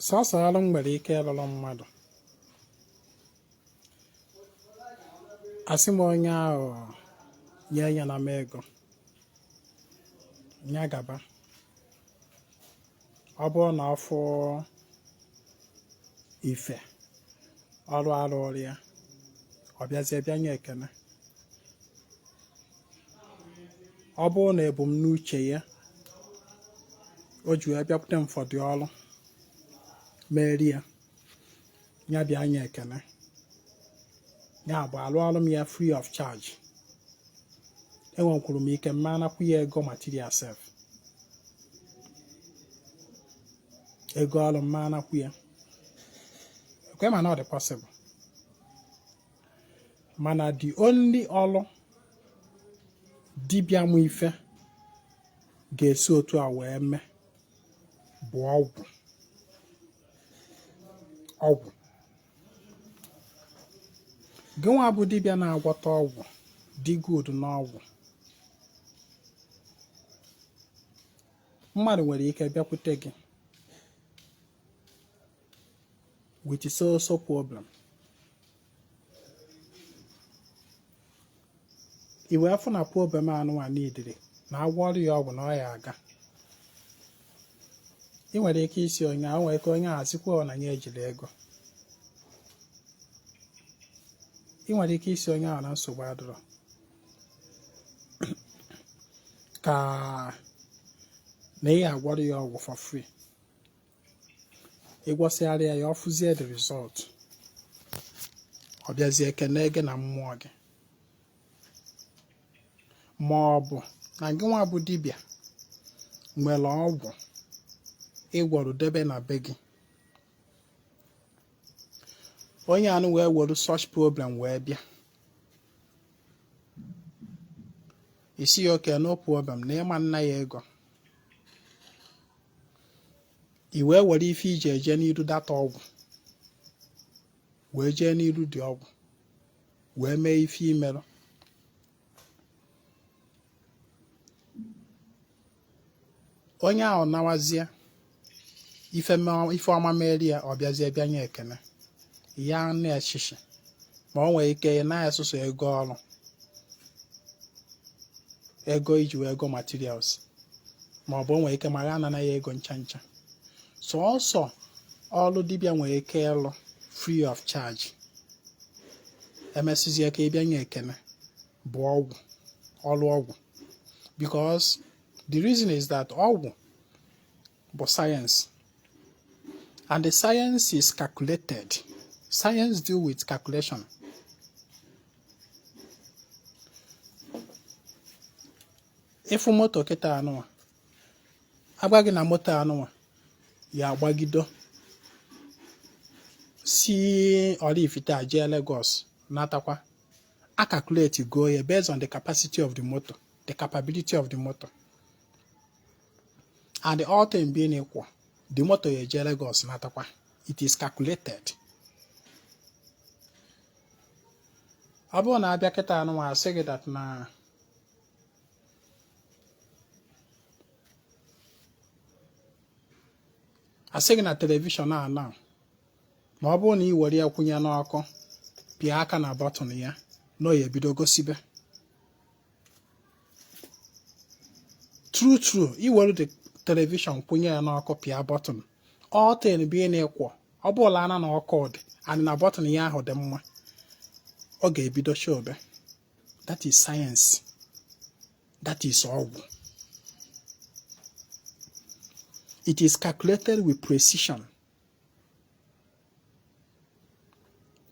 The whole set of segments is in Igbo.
Sọsọ ọrụ m nwere ike ịrụrụ mmadụ, asị m onye ahụ nye ya na m ego, nya gaba. Ọ bụrụ na ọ fụ ife ọrụ arụrụ ya, ọ bịazie bịa nye ekene. Ọ bụrụ na ebumnuche ya o ji wee bịakwute m for the ọrụ meri ya, ya bịa nye ekene. Ya bụ alụ ọrụ m ya free of charge. Enwekwuru m ike mma anakwu ya ego material sef, ego ọrụ mma anakwu ya ekwe, mana ọ dị possible. Mana the only ọrụ dibịa mụ ife ga-esi otu a wee mee bụ ọgwụ. Ọgwụ gị nwa bụ dibịa na-agwọta ọgwụ dị good n'ọgwụ. Mmadụ nwere ike bịakwute gị with so so problem, i wee fụ na problem anụnwa n'idiri na agwọrọ ya ọgwụ na ọ ya aga. Ị nwere ike isi onye ahụ, nwere ike onye ahụ asịkwa na ya ejiri ego. Ị nwere ike isi onye ahụ na nsogbu adịrọ, ka na ị agwọrọ ya ọgwụ for free. Ị gwọsịara ya, ya ọ fụzie the result, ọ bịazie kene gị na mmụọ gị. Ma ọ bụ na gị nwa bụ dibịa nwere ọgwụ ị gwọrọ debe na be gị, onye anụ wee were such problem wee bịa, ị sị ya okay, no problem, na ịma nna ya ego, i wee were ife iji eje n'iru that ọgwụ wee jee n'iru the ọgwụ wee mee ife imerụ. Onye ahụ nawazie, ife ọma meri ya, ọ bịazie bịa nye ekene ya na-echichi. Ma o nwere ike ị naghị asụsụ ego ọrụ, ego iji wee go materials, ma ọ bụ o nwere ike ma ya ananaghị ego ncha ncha. Sọọsọ ọrụ dibịa nwere ike ịlụ free of charge, emesizie ka ị bịa nye ekene, bụ ọgwụ, ọrụ ọgwụ. Because the reason is that ọgwụ bụ science, and the science is calculated. Science deal with calculation. Ịfụ moto kịta anụnwa, agwa gị na moto anụnwa ya agbagido si Oraifite a jee Lagos natakwa, a calculate go ya based on the capacity of the motor, the capability of the motor, and the all thing being equal, the motor ya eje Lagos natakwa. It is calculated. Ọ bụrụ na abịa kịta anụnwa asị gị that na asị gị na television a na ma ọ bụrụ na ị were ya kwụnye n'ọkụ, pịa aka na button ya, na ọ ya ebido gosibe. True true, i were the television kwụnye ya n'ọkụ, pịa button, all thing being equal, ọ bụla ana na ọkụ dị and na button ya ahụ dị mma, ọ ga-ebido shobe. That is science. That is ọgwụ. It is calculated with precision,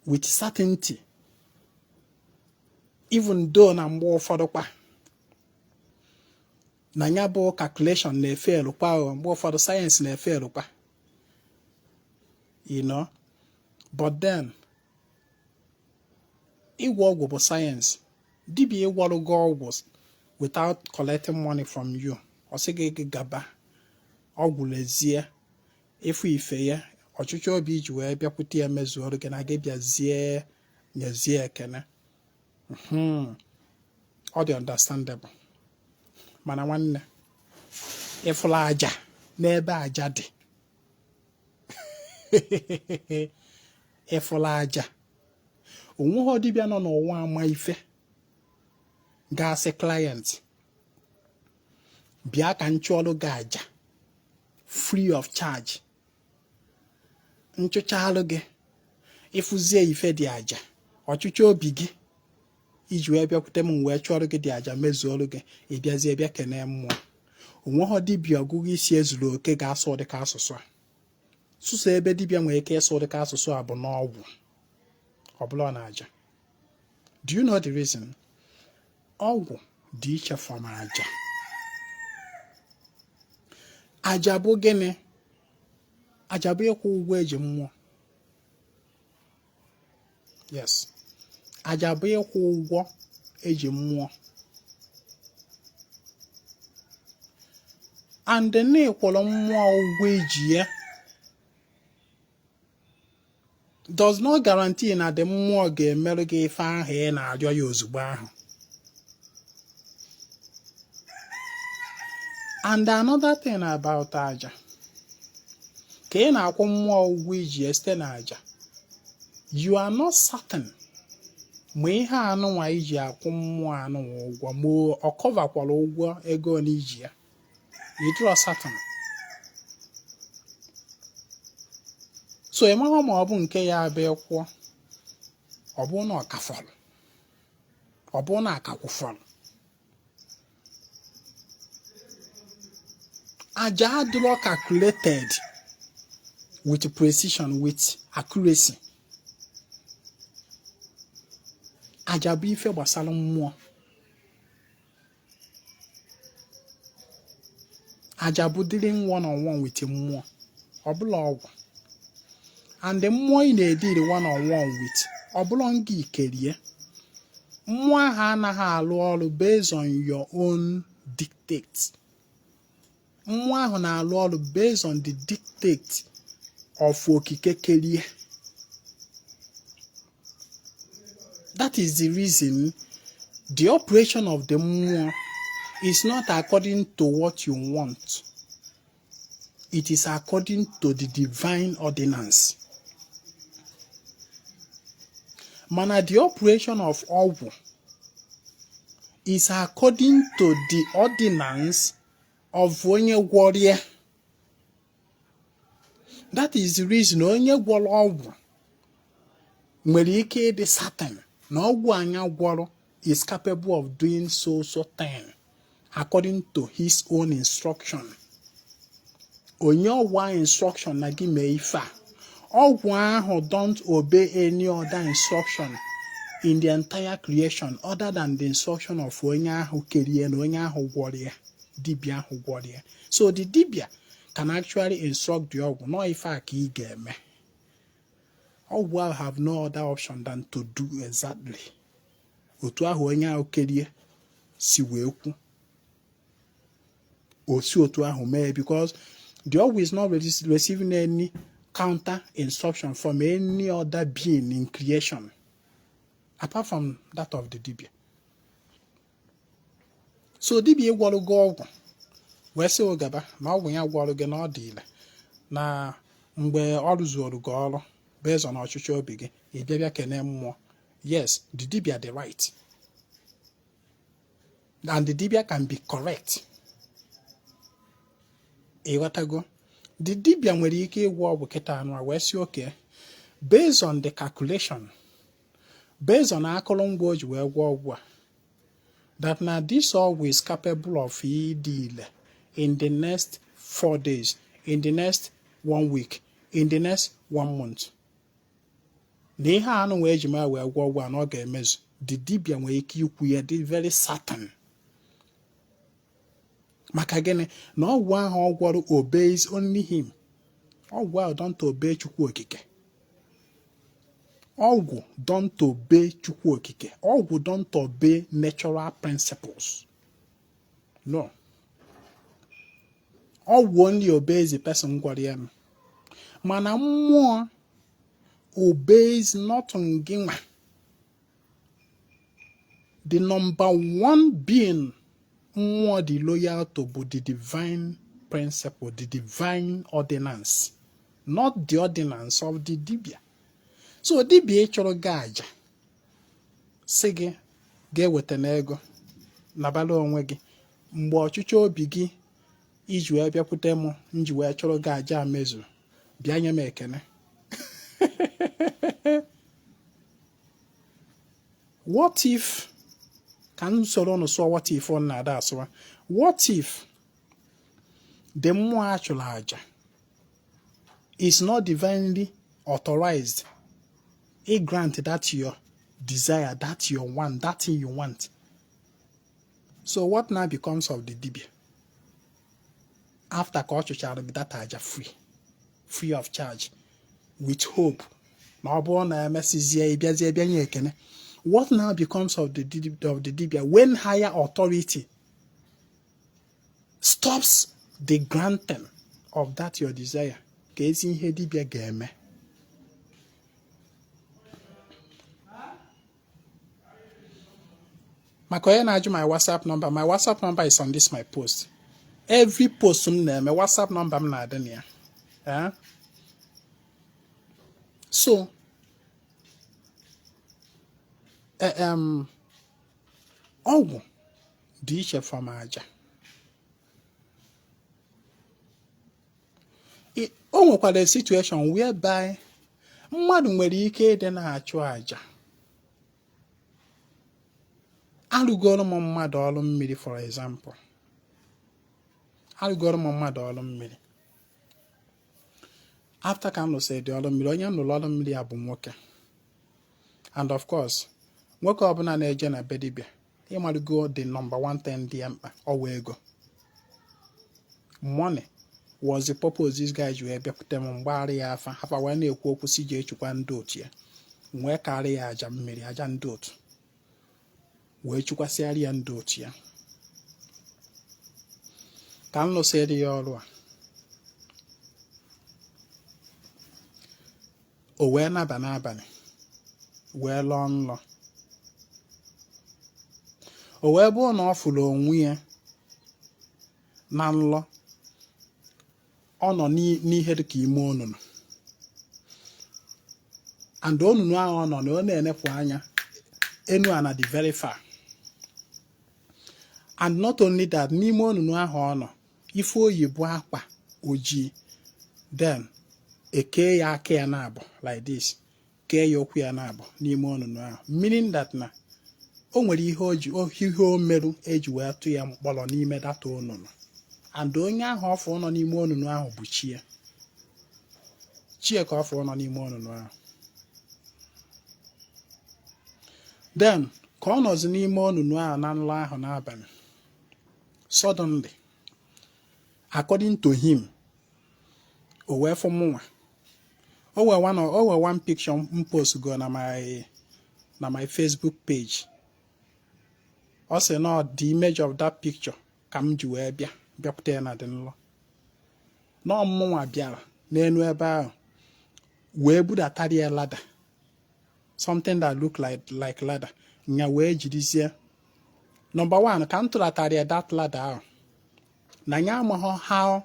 with certainty, even though na mgbe ụfọdụ kwa na ya bụ calculation na-efail kwa, mgbe ụfọdụ science na-efail kwa. But then ịgwọ ọgwụ bụ science. Dibịa ịgwọrụ gị ọgwụ without collecting money from you, ọ sị gị gị gaba ọgwụ, lezie ịfụ ife ya, ọchịchọ obi iji wee bịakwute ya mezuoro gị, na gị bịazie nyezie ekene. Ọ dị understandable. Mana nwanne, ịfụla aja n'ebe aja dị. Ịfụla aja, onweghị dibịa nọ n'ụwa ama ife ga-asị client, bịa ka m chụọlụ gị aja free of charge, nchụchalụ gị, ịfụzie ife dị aja, ọchịchọ obi gị iji wee bịakwute m wee chụọrọ gị dị aja mezuoro gị, ị bịazie bịa kenee mmụọ. Onweghị dibịa ọgụgụ isi ezuru oke ga-asụ ụdịka asụsụ a. Sụsọ ebe dibịa nwere ike ịsụ ụdịka asụsụ a bụ n'ọgwụ, ọ bụla na aja. Do you know the reason? Ọgwụ dị iche from aja. Aja bụ gịnị? Aja bụ ịkwụ ụgwọ eji mmụọ. Yes, aja bụ ịkwụ ụgwọ eji mmụọ. And na ịkwụrụ mmụọ ụgwọ eji ya does not guarantee na the mmụọ ga-emerụ gị ife ahụ ị na-arịọ ya ozugbo ahụ. And another thing about aja, ka ị na-akwụ mmụọ ụgwọ iji ya site na aja, you are not certain ma ihe anụnwa iji akwụ mmụọ anụnwa ụgwọ ma ọ coverkwara ụgwọ ego na iji ya. Ị dịrọ certain. So ị maghị ma ọ bụ nke ya bụ ịkwụọ, ọ bụ na ọ ka fọrọ, ọ bụ na akakwụfọrọ. Aja adịrọ calculated with precision, with accuracy. Aja bụ ife gbasara mmụọ. Aja bụ dealing one on one with mmụọ, ọ bụrọ ọgwụ. And mmụọ ị na-edeal one on one with, ọ bụrọ ngị kerie. Mmụọ ahụ anaghị alụ ọrụ based on your own dictate. Mmụọ ahụ na-alụ ọrụ based on the dictate of okike kerie. That is the reason the operation of the mmụọ is not according to what you want. It is according to the divine ordinance. Mana the operation of ọgwụ is according to the ordinance of onye gwọrọ ya. That is the reason onye gwọrọ ọgwụ nwere ike ịdị certain na ọgwụ anya gwọrọ is capable of doing so so thing according to his own instruction. Onye ọgwụ ahụ instruction na gị mee ife a, ọgwụ ahụ don't obey any other instruction in the entire creation other than the instruction of onye ahụ kerie na onye ahụ gwọrọ ya, dibịa ahụ gwọrọ ya. So the dibịa can actually instruct the ọgwụ nọ ife a ka ị ga-eme. Ọgwụ ahụ have no other option than to do exactly otu ahụ onye ahụ kerie si wee kwu, o si otu ahụ mee, because the ọgwụ is not receiving any counter instruction from any other being in creation apart from that of the dibia. So dibia ịgwọrọ gị ọgwụ wee sị gaba na ọgwụ ya gwọrọ gị na ọ dị ile, na mgbe ọ rụzuoro gị ọrụ based on ọchịchọ obi gị, ị bịa bịa kene mmụọ. Yes, the dibia dị right and the dibia can be correct. Ịghọtago? The dibia nwere ike ịgwọ ọgwụ kịta anụ a wee sị okay, based on the calculation, based on akụrụngwa o ji wee gwọ ọgwụ a, that na this ọgwụ is capable of ịdị ile in the next 4 days, in the next 1 week, in the next 1 month, na ihe anụ wee ji ma wee gwọ ọgwụ a na ọ ga-emezu. The dibia nwere ike ikwu ya dị very certain. Maka gịnị? Na ọgwụ ahụ ọ gwọrọ obeys only him. Ọgwụ ahụ don't obey Chukwu Okike. Ọgwụ don't obey Chukwu Okike. Ọgwụ don't obey natural principles. No. Ọgwụ only obeys the person gwọrọ ya. Mana mmụọ obeys not ngịnwa. The number one being mmụọ dị loyal to bụ the divine principle, the divine ordinance. not the ordinance of the dibia. So dibia ịchụrụ gị aja sị gị ga-eweta n'ego nabala onwe gị mgbe ọchịchọ obi gị iji wee bịakwute m m ji wee chụrụ gị aja mezuru, bịa nye m ekene. What if, ka m soro unu sụọ what if ọ na-ada asụwa, what if the mmụọ a chụrụ aja is not divinely authorized ị grant that your desire, that your want, that thing you want? So what now becomes of the dibia after ka ọ chụchara gị that aja free of charge, with hope na ọ bụrụ na emesizie ị bịazie bịa nye ekene? What now becomes of the dibia when higher authority stops the granting of that your desire? Ka ezi ihe dibia ga-eme? Maka onye na-ajụ my WhatsApp number, my WhatsApp number is on this my post. Every post m na-eme, WhatsApp number m na-adị na ya. Eh? So ọgwụ dị iche from aja. O nwekwara situation whereby mmadụ nwere ike ịdị na-achụ aja. Arụgoro m mmadụ ọrụ mmiri, for example, arụgoro m mmadụ ọrụ mmiri. After ka m lụsịrị dị ọrụ mmiri, onye m lụrụ ọrụ mmiri ya bụ nwoke, and of course nwoke ọbụla na-eje na be dibịa, ị marụgo the number one thing dị ya mkpa, ọ wụ ego. Money was the purpose this guy ji wee bịakwute m. M gbaara ya afa, afa wee na-ekwu okwu si ji echukwa ndị otu ya. M wee karị ya aja mmiri, aja ndị otu, wee chukwasịara ya ndị otu ya. Ka m lụsịrị ya ọrụ a, o wee naba n'abalị wee lọọ nlọ. O wee bụrụ na ọ fụrụ onwe ya na nlọ, ọ nọ n'ihe dịka ime onunu, and onunu ahụ ọ nọ na ọ na-enepụ anya enu ana dị very far. And not only that, n'ime onunu ahụ ọ nọ, ife o yi bụ akwa ojii, then ekee ya aka ya naabọ like this, kee ya ụkwụ ya naabọ n'ime onunu ahụ, meaning that na o nwere ihe o ji, ihe o merụ eji wee tụ ya mkpọrọ n'ime that onunu. And onye ahụ ọ fụ nọ n'ime onunu ahụ bụ chi ya, chi ya ka ọ fụ nọ n'ime onunu ahụ. Then ka ọ nọzi n'ime onunu ahụ na nlọ ahụ n'abalị, suddenly, according to him, o wee fụ mụnwa. O wee one picture m post go na my Facebook page. Ọ sị na the image of that picture ka m ji wee bịa bịakwute ya na dị nlọ, na ọ mụnwa bịara n'elu ebe ahụ wee budatara ya ladder, something that look like ladder. Nya wee jirizie number one ka m tụlatara ya that ladder ahụ, na ya amaghọ how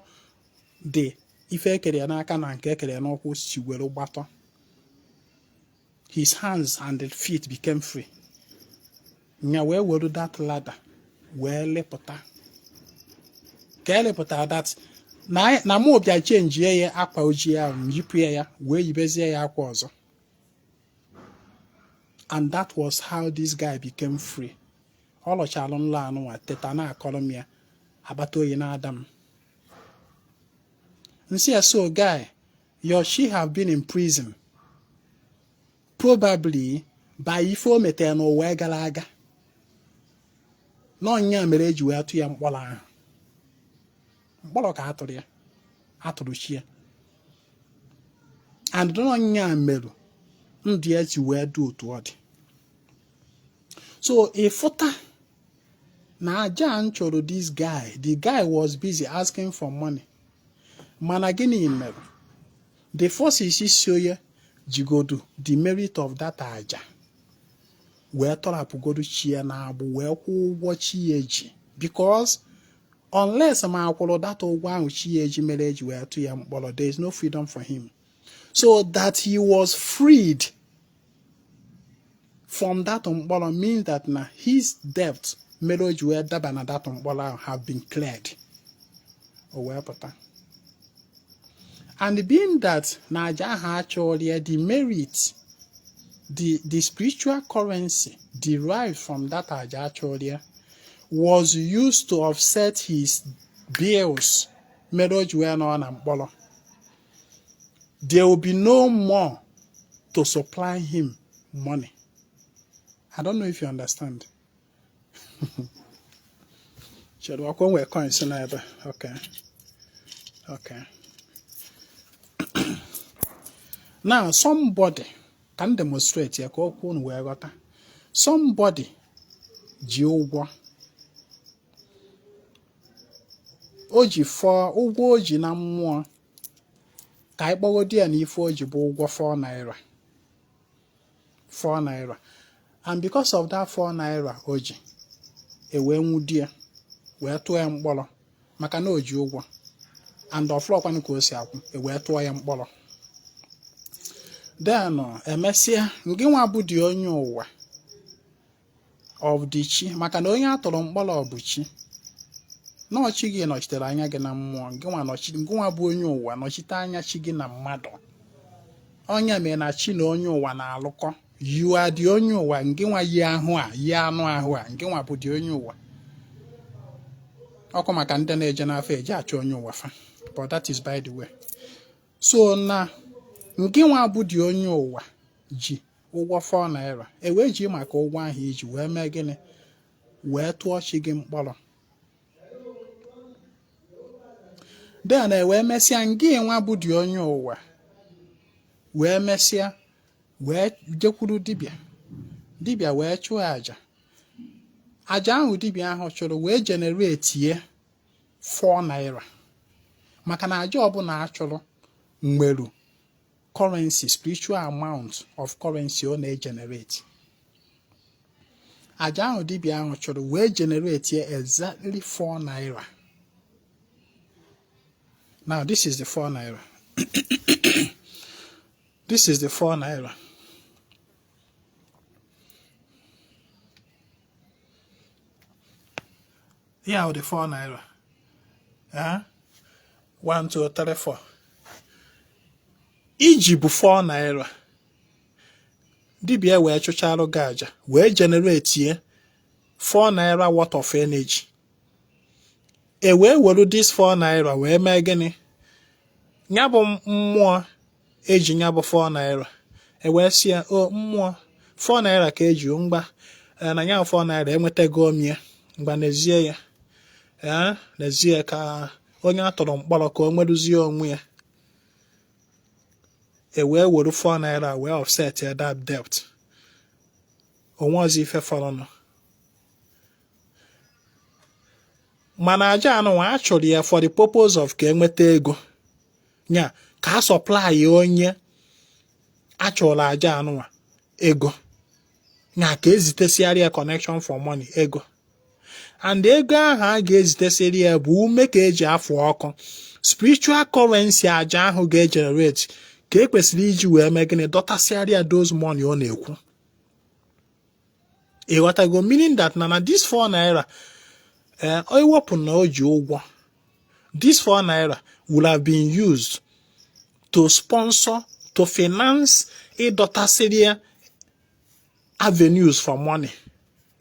the ife ekere ya n'aka na nke ekere ya n'ụkwụ si were gbatọ. His hands and the feet became free. Nya wee were that ladder wee lịpụta. Ka e lịpụtara that, na mụ bịa chenjie ya akwa ojii ahụ, m yipụ ya wee yibezie ya akwa ọzọ. And that was how this guy became free. Ọ lọchalụ nlọ anụnwa, teta na-akọrọ m ya, akpata oyi na-ada m. M sị ya, "So guy, your chi have been in prison probably by ife o metere n'ụwa gara aga, na ọ nya mere eji wee tụ ya mkpọrọ ahụ." Mkpọrọ ka atụrụ ya, atụrụ chi ya, and na ọ nya merụ ndụ ya ji wee dị otu ọ dị. So ịfụta na aja m chụrụ this guy, the guy was busy asking for money, mana gịnị mere? The forces so ya jigodu the merit of that aja wee tọrapụgodu chi ya n'agbụ, wee kwụọ ụgwọ chi ya ji, because Unless ma akwụrụ that ụgwọ ahụ chi ya eji mere eji wee tụ ya mkpọrọ, there is no freedom for him. So that he was freed from that mkpọrọ means that na his debt mere o ji wee daba na that mkpọrọ ahụ have been cleared. O wee pụta. And being that na aja ahụ achụọrọ ya, the merit, the spiritual currency derived from that aja achụọrọ ya was used to offset his bills mere o ji wee nọ na mkpọrọ. There will be no more to supply him money. I don't know if you understand. Chere ọkwa nwee coins na ebe. Okay. Okay. Now somebody can demonstrate ya ka okwu unu wee ghọta. Somebody ji ụgwọ. O ji fọọ ụgwọ o ji na mmụọ ka anyị kpọgodi ya na ife o ji bụ ụgwọ 4 naira. 4 naira. And because of that 4 naira o ji, e wee nwụdi ya wee tụọ ya mkpọrọ maka na o ji ụgwọ and ọfụrọkwanụ ka o si akwụ, e wee tụọ ya mkpọrọ. Then emesịa, ngị nwa bụ dị onye ụwa of the chi, maka na onye a tụrụ mkpọrọ bụ chi nọchi gị nọchitere anya gị na mmụọ, ngịnwa bụ onye ụwa nọchite anya chi gị na mmadụ. Onye mere na chi na onye ụwa na-alụkọ. You are the onye ụwa, ngịnwa yi ahụ a, yi anụ ahụ a, ngịnwa bụ dị onye ụwa. Ọkụ maka ndị na-eje n'afọ eje achọ onye ụwa fa, but that is by the way. So na ngịnwa bụ dị onye ụwa ji ụgwọ 4 naira, e wee ji maka ụgwọ ahụ iji wee mee gịnị? Wee tụọ chi gị mkpọrọ. Then e wee mesịa, ngị nwa bụ dị onye ụwa wee mesịa wee jekwuru dibịa, dibịa wee chụọ aja. Aja ahụ dibịa ahụ chụrụ wee generate 4 naira, maka na aja ọbụla a chụrụ nwere currency, spiritual amount of currency ọ na-egenerate. Aja ahụ dibịa ahụ chụrụ wee generate exactly 4 naira. Now this is the 4 naira. This is the 4 naira. Yeah, the 4 naira. 1, 2, 3, 4. Iji bụ 4 naira. Dibịa wee chụcharụ gị aja wee generate 4 naira worth of energy. E wee were this 4 naira wee mee gịnị? Ya bụ mmụọ eji ya bụ 4 naira. E wee sị ya, o mmụọ 4 naira ka eji mgba na ya 4 naira enwetago m ya, mgba n'ezie ya. N'ezie ka onye a tụrụ mkpọrọ ka o nweruzie onwe ya. E wee were 4 naira wee offset ya that debt. Onwe ọzọ ife fọrọnụ. Mana aja anụnwa a chụrụ ya for the purpose of ka enweta ego, nya ka a supply onye a chụrụ aja anụnwa ego, nya ka ezitesịara ya connection for money, ego. And ego ahụ a ga-ezitesịrị ya bụ ume ka eji afụ ọkụ, spiritual currency aja ahụ ga-egenerate ka e kwesịrị iji wee mee gịnị? Dọtasịara ya those money ọ na-ekwu. Ịghọtago? Meaning that na this 4 naira, ewepụ na o ji ụgwọ, this 4 naira would have been used to sponsor, to finance ịdọtasịrị ya avenues for money,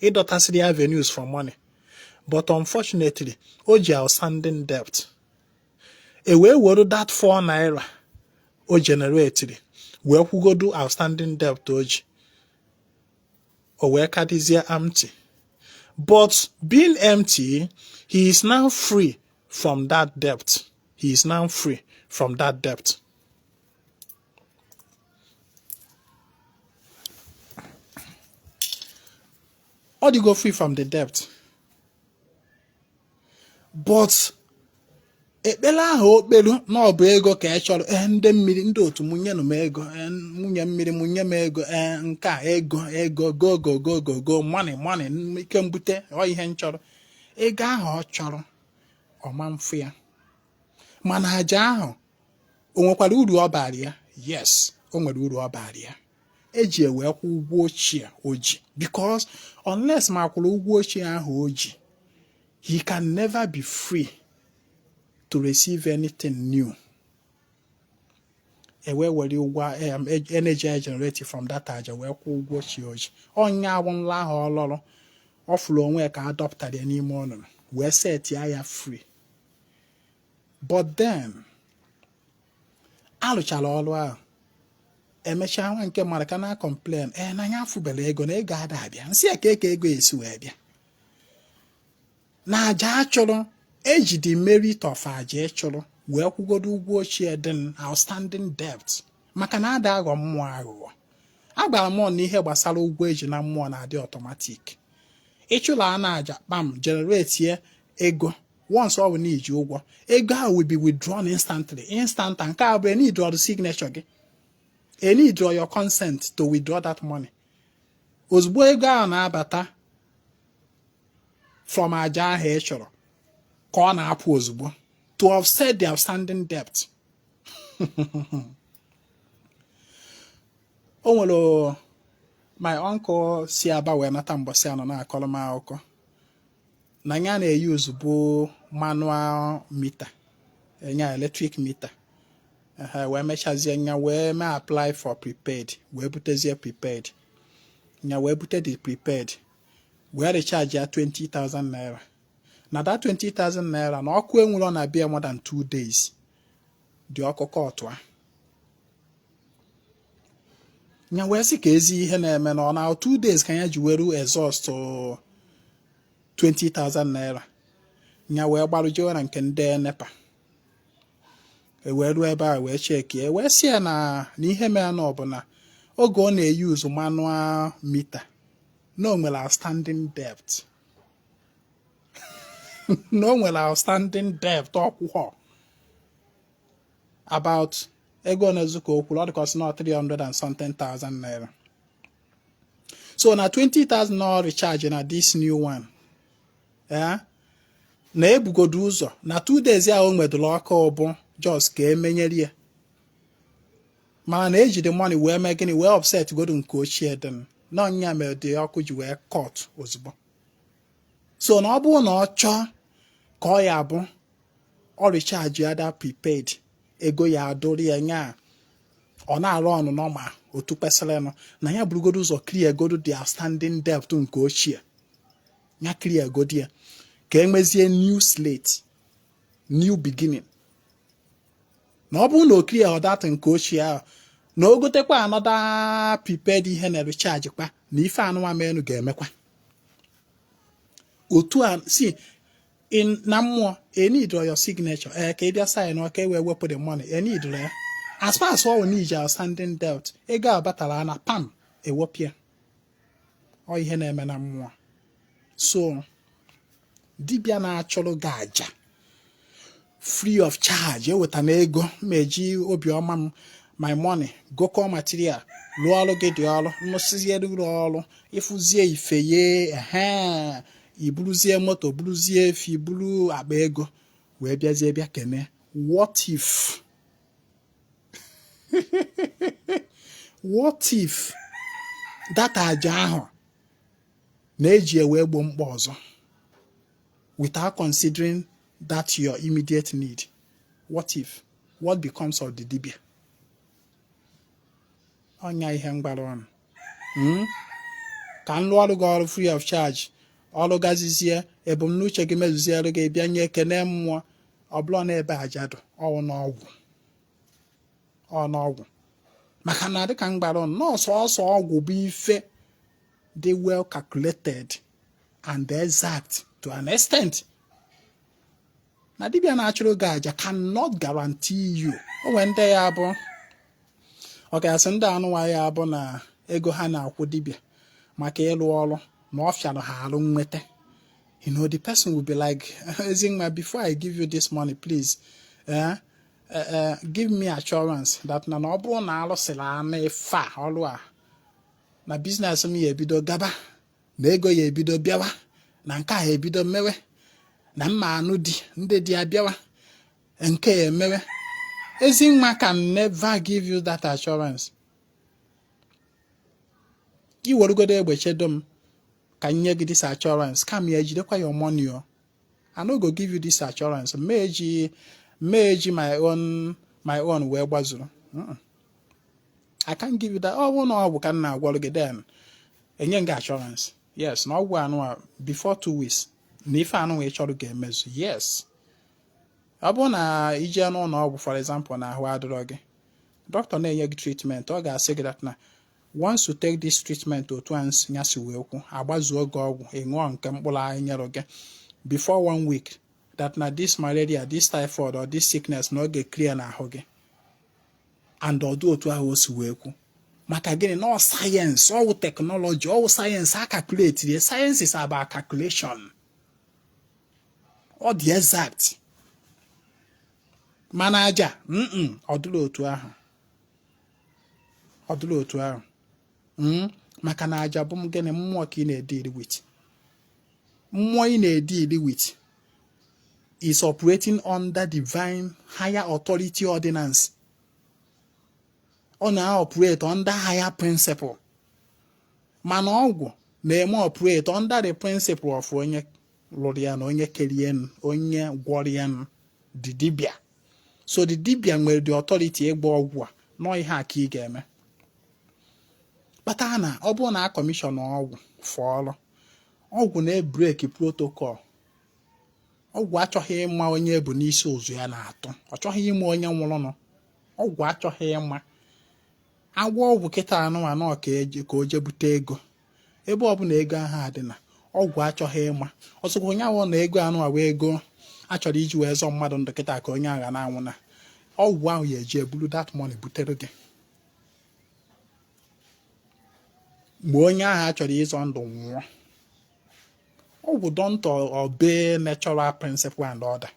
ịdọtasịrị ya avenues for money. But unfortunately, o ji outstanding debt. E wee were that 4 naira o generatiri wee kwugodu outstanding debt o ji, o wee kadizie empty. But being empty, he is now free from that debt. He is now free from that debt. Ọ dịgo free from the debt. But ekpere ahụ o kperu na ọ bụ ego ka ị chọrọ, ee, ndị mmiri, ndị otu m, nyenụ m ego, ee, nwunye mmiri m, nye m ego, ee, nke a ego, ego, go go go go go, money, money, ike mbute ọ ihe m chọrọ. Ego ahụ ọ chọrọ Ọma mfu ya. Mana aja ahụ, o nwekwara uru ọ bara ya? Yes, o nwere uru ọ bara ya. Eji wee kwụ ụgwọ ochie o ji, because unless ma kwụrụ ụgwọ ochie ahụ o ji, he can never be free to receive anything new. E wee were ụgwọ energy e generate from that aja wee kwụọ ụgwọ ochie o ji. Ọnya awụ nla ahụ ọ lọrọ, ọ fụrụ onwe ya ka a dọpụtara ya n'ime ọnụnụ wee set ya free. But then alụchara ọrụ ahụ, emechaa, nwa nke mmadụ ka na complain, ee, na ya afụbere ego, na ego ada abịa. Nsị ya ka eke ego esi wee bịa na aja achụrụ? Eji the merit of aja ịchụrụ wee kwụgodo ụgwọ ochie dị, outstanding debt, maka na ada aghọ mmụọ aghụghọ. Agwara m na ihe gbasara ụgwọ eji na mmụọ na-adị automatic. Ịchụla a na aja, kpam, generate ego. Once ọ bụ na iji ụgwọ, ego ahụ will be withdrawn instantly, instant. Nke a bụ need the signature gị, need your consent to withdraw that money. Ozugbo ego ahụ na-abata from aja ahụ ị chọrọ ka ọ na-apụ ozugbo to offset the outstanding debt. O nwere my uncle si Aba wee nata mbọsị anọ na-akọrọ m akụkọ na ya na-eyuzu bụ manual meter, nya electric meter. Wee mechazie, nya wee mee apply for prepaid, wee butezie prepaid. Nya wee bute the prepaid, wee recharge ya 20,000 naira. Na that 20,000 naira, na ọkụ enwere na bịa more than 2 days, dị ọkụkọ ọtụa. Nya wee sị ka ezi ihe na-eme na ọ na 2 days ka ya ji were exhaust 20,000 naira. Nya wee gbarụjewe na nke ndị NEPA. E wee ruo ebe a, wee chekie, wee sị ya na ihe mere na ọ bụ na oge ọ na-eyuzu manual meter, na o nwere outstanding debt, na o nwere outstanding debt ọkwụghọ about ego na-ezu ka o kwuru, ọ dịka ọ sị na 300 and something thousand naira. So na 20,000 na recharge na this new one, eh, na ebugodo ụzọ na 2 days ahụ o nwedụrụ ọkụ bụ just ka emenyere ya, mana na ejide money wee mee gịnị? Wee offset godo nke ochie dị na ọnya mere dị ọkụ ji wee cut ozugbo. So na ọ bụrụ na ọ chọọ ka ọ ya bụ ọ recharge ya that prepaid, ego ya adụrụ ya, nya ọ na-arụ ọnụ nọma otu kwesịrịnụ, na ya burugodo ụzọ clear godo the outstanding debt nke ochie ya, clear godo ya ka enwezie new slate, new beginning. Na ọ bụrụ na o clear that nke ochie ahụ, na o gotekwa another prepaid ihe na recharge kwa, na ife anụnwa menu ga-emekwa otu a si in na mmụọ. E need your signature, ee, ka ị bịa sign ka e wee wepụ the money. E need ya. As far as ọ wụ na iji outstanding debt, ego a batara na pam, ewepụ ya. Ọ ihe na-eme na mmụọ. So dibịa na-achọrọ gị aja free of charge, eweta na ego ma eji obiọma m, my money, gokọ material, lụọ ọrụ gị dị ọrụ, nrụsizie ụlọ ọrụ, ịfụzie ife ye, ehe, iburuzie moto, buruzie efi, buru akpa ego wee bịazie bịa kene. What if that aja ahụ na-eji ewe gbo mkpa ọzọ without considering that your immediate need? What if? What becomes of the dibia? Ọnya ihe mgbara ọnụ. Ka m lụọ ọrụ gị ọrụ free of charge, ọrụ gazizie, ebumnuche gị mezuziere gị, bịa nye ekene mmụọ. Ọ bụla n'ebe aja dụ ọwụ n'ọgwụ, ọ n'ọgwụ, maka na dịka m gbara ọnụ, nọọsụ ọsọ ọgwụ bụ ife dị well calculated and exact to an extent na dibịa na-achụrụ gị aja cannot guarantee you. O nwere ndị ya bụ ọkachasị ndị anụnwa ya bụ na ego ha na-akwụ dibịa maka ịlụ ọrụ na ọ fịara ha arụ nweta. The person will be like, "Ezinwa, before I give you this money, please, give me assurance that na ọ bụrụ na alụsịrị anụ ife a ọrụ a, na business m ya ebido gaba, na ego ya ebido bịawa, na nke a ebido mewe." Na mma anụ di ndị di abịawa nke ya emewe. Ezinwa can never give you that assurance. I werugodo egbe chedo m ka m nye gị this assurance, kama ya ejidekwa your money o. I no go give you this assurance. Mee eji my own wee gbazuru. I can't give you that. Ọ bụrụ na ọgwụ ka m na-agwọrọ gị, then enye m gị assurance, yes, na ọgwụ anụ a, before 2 weeks na ife anụ ị chọrọ ga-emezu. Yes, ọ bụrụ na ije n'ụlọ ọgwụ, for example, na ahụ adịrọ gị, dọkịta na-enye gị treatment, ọ ga-asị gị that na once you take this treatment, otu a ya si wee kwu, agbazuo gị ọgwụ, ị ṅụọ nke mkpụrụ anyị nyere gị, before one week, that na this malaria, this typhoid or this sickness, na ọ ga-clear n'ahụ gị. And ọdụ otu ahụ o si wee kwu. Maka gịnị? Na ọ sayensị, ọwụ technology, ọwụ sayensị a calculate. Science is about calculation. Ọ dị exact. Mana aja, ọ dịrị otu ahụ, ọ dịrị otu ahụ. Maka na aja bụ gịnị? Mmụọ ka ị na-edeal with. Mmụọ ị na-edeal with is operating under divine higher authority ordinance. Ọ na-operate under higher principle. Mana ọgwụ na-eme operate under the principle of onye lụrụ ya na onye kerie, onye gwọrọ ya, the dibia. So the dibia nwere the authority ịgba ọgwụ a nọọ ihe a ka ị ga-eme. Kpata na ọ bụrụ na a commission ọgwụ fọọlụ, ọgwụ na-ebreak protocol. Ọgwụ achọghị ịma onye bụ n'isi ụzụ ya na-atụ. Ọ chọghị ịma onye nwụrụnụ. Ọgwụ achọghị ịma. Agwọ ọgwụ kịta anụmanụ ka o jee bute ego. Ebe ọbụla ego ahụ adị na ọgwụ achọghị ịma. Ọsọkwa onye ahụ na ego anụ wee ego a chọrọ iji wee zọọ mmadụ ndụ kịta ka onye agha na-anwụ, na ọgwụ ahụ ya eji eburu that money butere gị mgbe onye ahụ a chọrọ ịzọ ndụ nwụọ. Ọgwụ don't obey natural principle and order.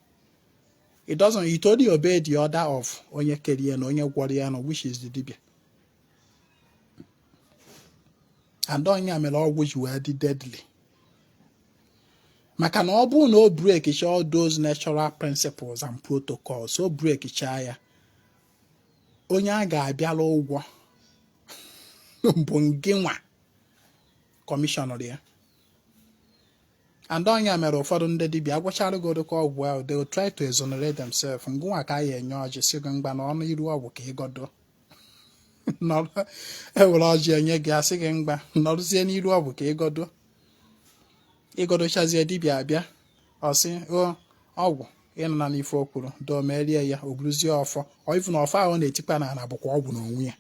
It doesn't. It only obey the order of onye kere ya na onye gwọrọ ya na, which is the dibia. And onye mere ọgwụ ji wee dị deadly, maka na ọ bụrụ na o break all those natural principles and protocols, o break chaa ya, onye a ga-abịala ụgwọ bụ ngị nwa commissioner ya. And onye mere ụfọdụ ndị dibịa agwachara gị ụdịka ọgwụ ahụ, they will try to exonerate themselves. Ngụnwa ka a ya enye ọjị, si gị mgba na ọnụ iru ọgwụ ka ịgodo ewere ọjị enye gị, asị gị mgba nọrụzie n'iru ọgwụ ka ịgodo. Ịgodochazie, dibịa abịa, ọ sị o ọgwụ ịnọ na n'ife o kwuru doo merie ya, o buruzie ọfọ. Ọ ifu na ọfọ ahụ na-etikpa n'ala bụkwa ọgwụ n'onwe ya.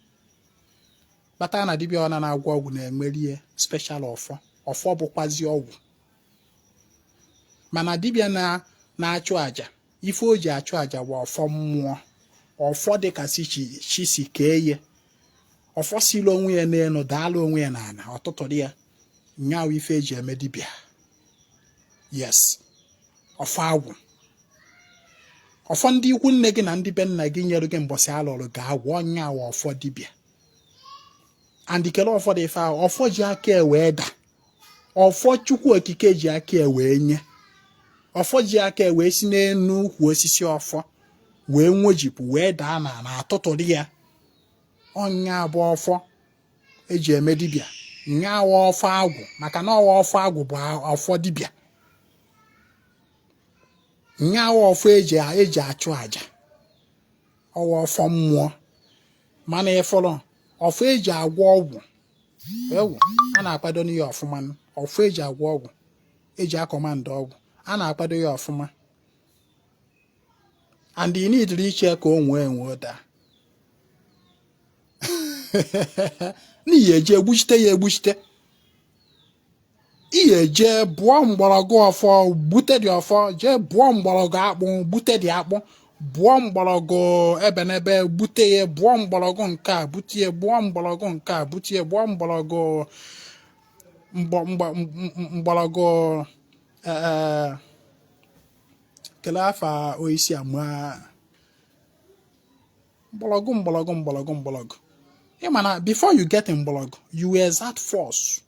Kpata na dibịa ọ na-agwọ ọgwụ na-enwerie special ọfọ. Ọfọ bụkwazi ọgwụ. Mana dibịa na-achụ àjà, ife o ji achụ àjà bụ ọfọ mmụọ, ọfọ dịka chi si kee ya, ọfọ siri onwe ya n'elu daala onwe ya n'ala ọtụtụrụ ya nyawa ife eji eme dibịa. Yes, ọfọ agwụ, ọfọ ndị ikwu nne gị na ndị be nna gị nyere gị mbọsị alụrụ gị agwụ, ọnyawa ọfọ dibịa. And kele ụfọdụ ife ahụ, ọfọ ji aka wee da, ọfọ Chukwu Okike ji aka wee nye, ọfọ ji aka wee si n'enu ukwu osisi ọfọ wee nwojipụ wee daa na na atụtụrụ ya, ọnya bụ ọfọ eji eme dibịa. Nyawa ọfọ agwụ, maka na ọwa ọfọ agwụ bụ ọfọ dibịa. Nyawa ọfọ eji achụ àjà, ọwa ọfọ mmụọ. Mana ịfọrọ ọfọ eji agwọ ọgwụ ewu, a na-akwado ya ọfụma. Ọfọ eji agwọ ọgwụ, eji acommand ọgwụ, a na-akwado ya ọfụma. And you need iche ka o nwee enwe daa n'ihi eje egbuchite ya egbuchite. Ihe eje bụọ mgbọrọgwụ ọfọ, gbute dị ọfọ, jee bụọ mgbọrọgwụ akpụ, gbute dị akpụ, bụọ mgbọrọgwụ ebenebe, gbute ya, bụọ mgbọrọgwụ nke a, bute ya, bụọ mgbọrọgwụ nke a, bute ya, bụọ mgbọrọgwụ mgbọrọgwụ kelee afa oisi ama mgbọrọgwụ mgbọrọgwụ mgbọrọgwụ mgbọrọgwụ. Ị ma na before you get mgbọrọgwụ, you exert force.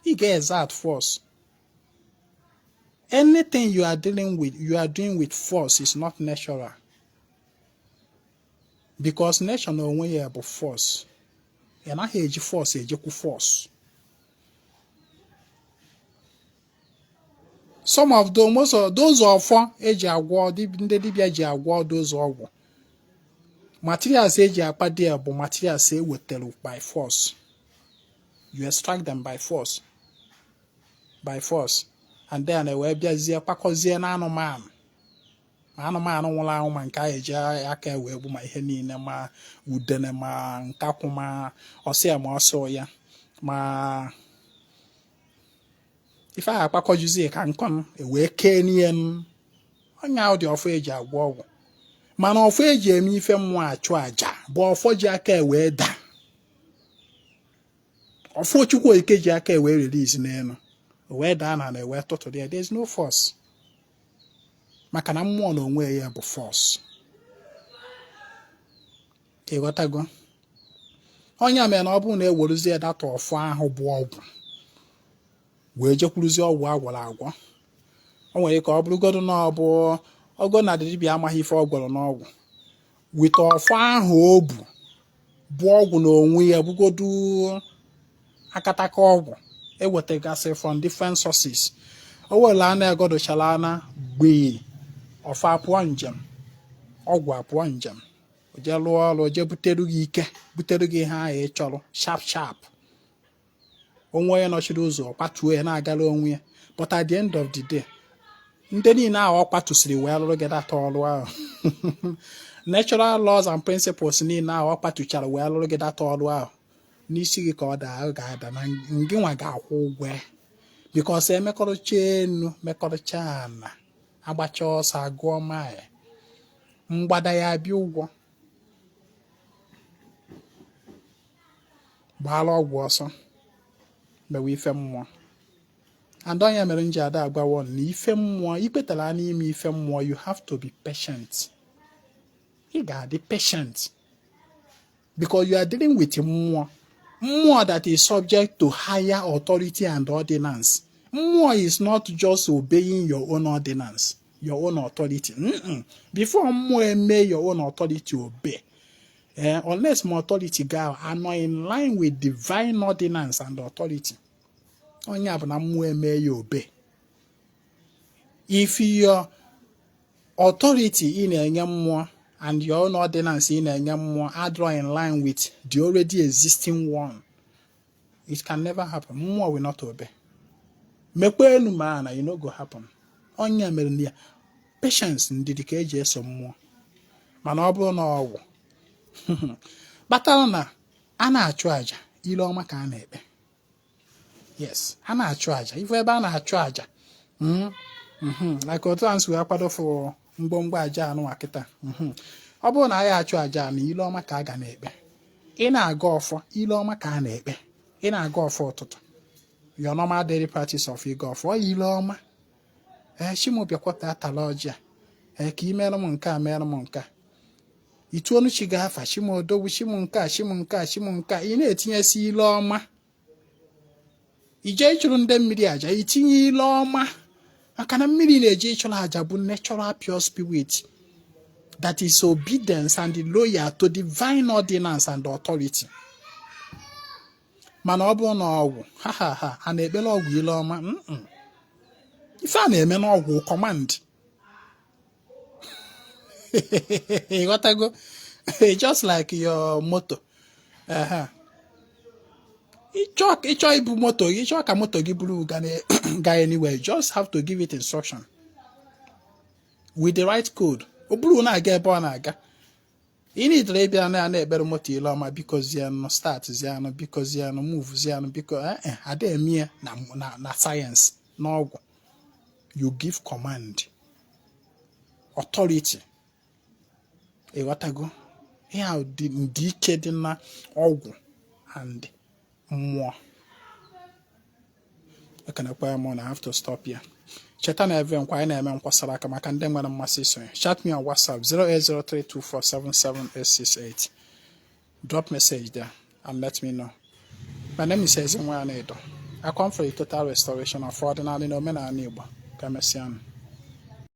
Ị ga-exert force. Anything you are dealing with, you are doing with force, is not natural, because nature na onwe ya bụ force. Ị naghị eji force ejekwu force. Some of the most of those ọfọ eji agwọ, ndị dibịa ji agwọ those ọgwụ, materials eji akpado ya bụ materials e wetara by force. You extract them by force, by force, and then e wee bịazie kwakọzie na anụmanụ, ma anụmanụ nwụrụ anwụ, ma nke a eji aka wee gbu, ma ihe niile, ma udene, ma nkakwụ, ma ọsịa, ma ọsọ ya, ma ife ahụ akpakọjuzie ka nkọn ewee kee n'ihe onye ahụ dị ọfọ eji agwọ ọgwụ. Mana ọfọ eji eme ife mmụọ, achụ aja, bụ ọfọ ji aka wee daa, ọfọ Chukwu Okike ji aka wee release n'elu, o wee daa na na wee tụtụrụ ya. There is no force, maka na mmụọ na onwe ya bụ force. Ịghọtago? Onye mere na ọ bụrụ na eweruzie that ọfọ ahụ bụ ọgwụ wee jekwuruzie ọgwụ agwọrọ agwọ, o nwere ike ọ bụrụgodo na ọ bụ ọgọ na dibịa amaghị ife ọ gwọrọ n'ọgwụ, with ọfọ ahụ o bu bụ ọgwụ na onwe ya, bụgodu akataka ọgwụ ewetagasị from different sources, o were ana egodochara ana gbee, ọfọ apụọ njem, ọgwụ apụọ njem, o jee lụọ ọrụ, o jee butere gị ike, butere gị ihe ahụ ị chọrọ sharp sharp. Onwe onye nọchiri ụzọ, ọ kwatuo ya na-agara onwe ya. But at the end of the day, ndị niile ahụ ọ kwatusiri wee lụrụ gị that ọrụ ahụ, natural laws and principles niile ahụ ọ kwatuchara wee lụrụ gị that ọrụ ahụ, n'isi gị ka ọ daa, ọ ga-ada na ngị nwa ga-akwụ ụgwọ ya, because emekọrọcha enu mekọrọcha ana, agbacha ọsọ agụọ mile, mgbada ya abịa ụgwọ. Gbaala ọgwụ ọsọ, mewe ife mmụọ. And onye mere m ji ada agwawo na ife mmụọ, ikpetara n'ime ife mmụọ, you have to be patient. Ị ga-adị patient because you are dealing with mmụọ, mmụọ that is subject to higher authority and ordinance. Mmụọ is not just obeying your own ordinance, your own authority. Before mmụọ eme your own authority obey, unless my authority ga anọ in line with divine ordinance and authority, onye a bụ na mmụọ eme ya obey. If your authority ị na-enye mmụọ and your own ordinance ị na-enye mmụọ adịrọ in line with the already existing one, it can never happen. Mmụọ will not obey. Mekwa elu ma na you no go happen. Onye mere na ya, patience, ndidi ka eji eso mmụọ. Mana ọ bụrụ na ọgwụ kpatara na a na-achụ àjà, ile ọma ka a na-ekpe. Yes, a na-achụ àjà, ife ebe a na-achụ àjà, like otu a nsi wee kwado fụ mgbomgbo àjà anụnwa kịta. Ọ bụrụ na anyị achụ àjà na ile ọma ka a ga na-ekpe, ị na-aga ọfọ, ile ọma ka a na-ekpe. Ị na-aga ọfọ ụtụtụ, your normal daily practice of ịga ọfọ, ile ọma. Ee, chi m, bịakwata atala ọjị a, ee, ka ị mere m nke a, mere m nke a. Ituonu chi ga-afa chi m, odogwu chi m, nke a, chi m, nke a, chi m, nke a, ị na-etinyesi ile ọma. Ije ịchụrụ ndị mmiri aja, itinye ile ọma, maka na mmiri na-eje ịchụrụ aja bụ natural pure spirit that is obedience and loyal to divine ordinance and authority. Mana ọ bụrụ na ọgwụ, ha ha ha, a na-ekpere ọgwụ ile ọma? Ife a na-eme n'ọgwụ, command. Ịghọtago? Just like your moto, ịchọ ibu moto gị, ịchọ ka moto gị buru ga anywhere, you just have to give it instruction with the right code, o buru na-aga ebe ọ na-aga. Ị nidere ịbịa na na-ekpere moto ile ọma, biko zianụ, start zianụ, biko zianụ, move zianụ, biko. Ada eme ya na sayensị n'ọgwụ. You give command, authority. Ịghọtago? Ihe a dị ndịiche dị na ọgwụ and mmụọ. Ekenekwa m na I have to stop here. Cheta na eve nkwa anyị na-eme nkwasara aka maka ndị nwere mmasị isonye. Chat me on WhatsApp, 08032477868. Drop message there and let me know. My name is Ezinwa Anaedo. I come for the total restoration of ọdịnala na omenala Igbo. Ka emesịanụ.